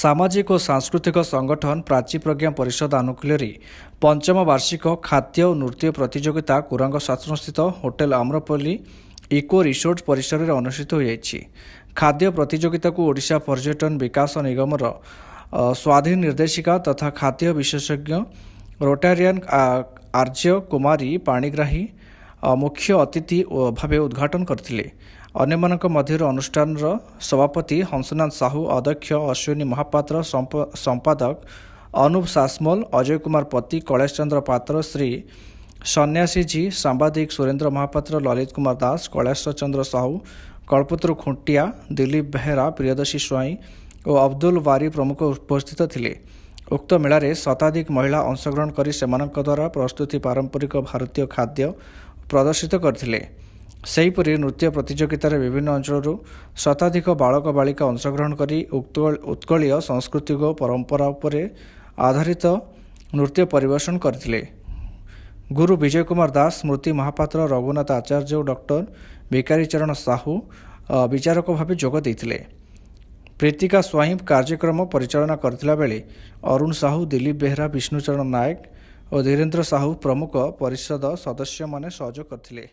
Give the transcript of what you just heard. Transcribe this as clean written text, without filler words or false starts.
ସାମାଜିକ ଓ ସାଂସ୍କୃତିକ ସଂଗଠନ ପ୍ରାଚୀ ପ୍ରଜ୍ଞା ପରିଷଦ ଆନୁକୂଲ୍ୟରେ ପଞ୍ଚମ ବାର୍ଷିକ ଖାଦ୍ୟ ଓ ନୃତ୍ୟ ପ୍ରତିଯୋଗିତା କୁରାଙ୍ଗ ଶାସନସ୍ଥିତ ହୋଟେଲ ଆମ୍ରପଲ୍ଲୀ ଇକୋ ରିସୋର୍ଟ ପରିସରରେ ଅନୁଷ୍ଠିତ ହୋଇଯାଇଛି। ଖାଦ୍ୟ ପ୍ରତିଯୋଗିତାକୁ ଓଡ଼ିଶା ପର୍ଯ୍ୟଟନ ବିକାଶ ନିଗମର ସ୍ୱାଧୀନ ନିର୍ଦ୍ଦେଶିକା ତଥା ଖାଦ୍ୟ ବିଶେଷଜ୍ଞ ରୋଟାରିଆନ୍ ଆର୍ଯ୍ୟ କୁମାରୀ ପାଣିଗ୍ରାହୀ ମୁଖ୍ୟ ଅତିଥି ଭାବେ ଉଦ୍ଘାଟନ କରିଥିଲେ। ଅନ୍ୟମାନଙ୍କ ମଧ୍ୟରୁ ଅନୁଷ୍ଠାନର ସଭାପତି ହଂସନାଥ ସାହୁ, ଅଧ୍ୟକ୍ଷ ଅଶ୍ୱିନୀ ମହାପାତ୍ର, ସମ୍ପାଦକ ଅନୁପ ସାସମଲ, ଅଜୟ କୁମାର ପତି, କୈଳାସ ଚନ୍ଦ୍ର ପାତ୍ର, ଶ୍ରୀ ସନ୍ନ୍ୟାସୀଜୀ, ସାମ୍ବାଦିକ ସୁରେନ୍ଦ୍ର ମହାପାତ୍ର, ଲଲିତ କୁମାର ଦାସ, କୈଳାସ ଚନ୍ଦ୍ର ସାହୁ, କଳ୍ପତରୁ ଖୁଣ୍ଟିଆ, ଦିଲ୍ଲୀପ ବେହେରା, ପ୍ରିୟଦର୍ଶୀ ସ୍ୱାଇଁ ଓ ଅବଦୁଲ ବାରି ପ୍ରମୁଖ ଉପସ୍ଥିତ ଥିଲେ। ଉକ୍ତ ମେଳାରେ ଶତାଧିକ ମହିଳା ଅଂଶଗ୍ରହଣ କରି ସେମାନଙ୍କ ଦ୍ୱାରା ପ୍ରସ୍ତୁତି ପାରମ୍ପରିକ ଭାରତୀୟ ଖାଦ୍ୟ ପ୍ରଦର୍ଶିତ କରିଥିଲେ। ସେହିପରି ନୃତ୍ୟ ପ୍ରତିଯୋଗିତାରେ ବିଭିନ୍ନ ଅଞ୍ଚଳରୁ ଶତାଧିକ ବାଳକ ବାଳିକା ଅଂଶଗ୍ରହଣ କରି ଉତ୍କଳୀୟ ସାଂସ୍କୃତିକ ପରମ୍ପରା ଉପରେ ଆଧାରିତ ନୃତ୍ୟ ପରିବେଷଣ କରିଥିଲେ। ଗୁରୁ ବିଜୟ କୁମାର ଦାସ, ସ୍ମୃତି ମହାପାତ୍ର, ରଘୁନାଥ ଆଚାର୍ଯ୍ୟ ଓ ଡକ୍ଟର ଭିକାରୀ ଚରଣ ସାହୁ ବିଚାରକ ଭାବେ ଯୋଗ ଦେଇଥିଲେ। ପ୍ରୀତିକା ସ୍ୱାଇଁ କାର୍ଯ୍ୟକ୍ରମ ପରିଚାଳନା କରିଥିଲା ବେଳେ ଅରୁଣ ସାହୁ, ଦିଲ୍ଲୀପ ବେହେରା, ବିଷ୍ଣୁଚରଣ ନାୟକ ଓ ଧୀରେନ୍ଦ୍ର ସାହୁ ପ୍ରମୁଖ ପରିଷଦ ସଦସ୍ୟମାନେ ସହଯୋଗ କରିଥିଲେ।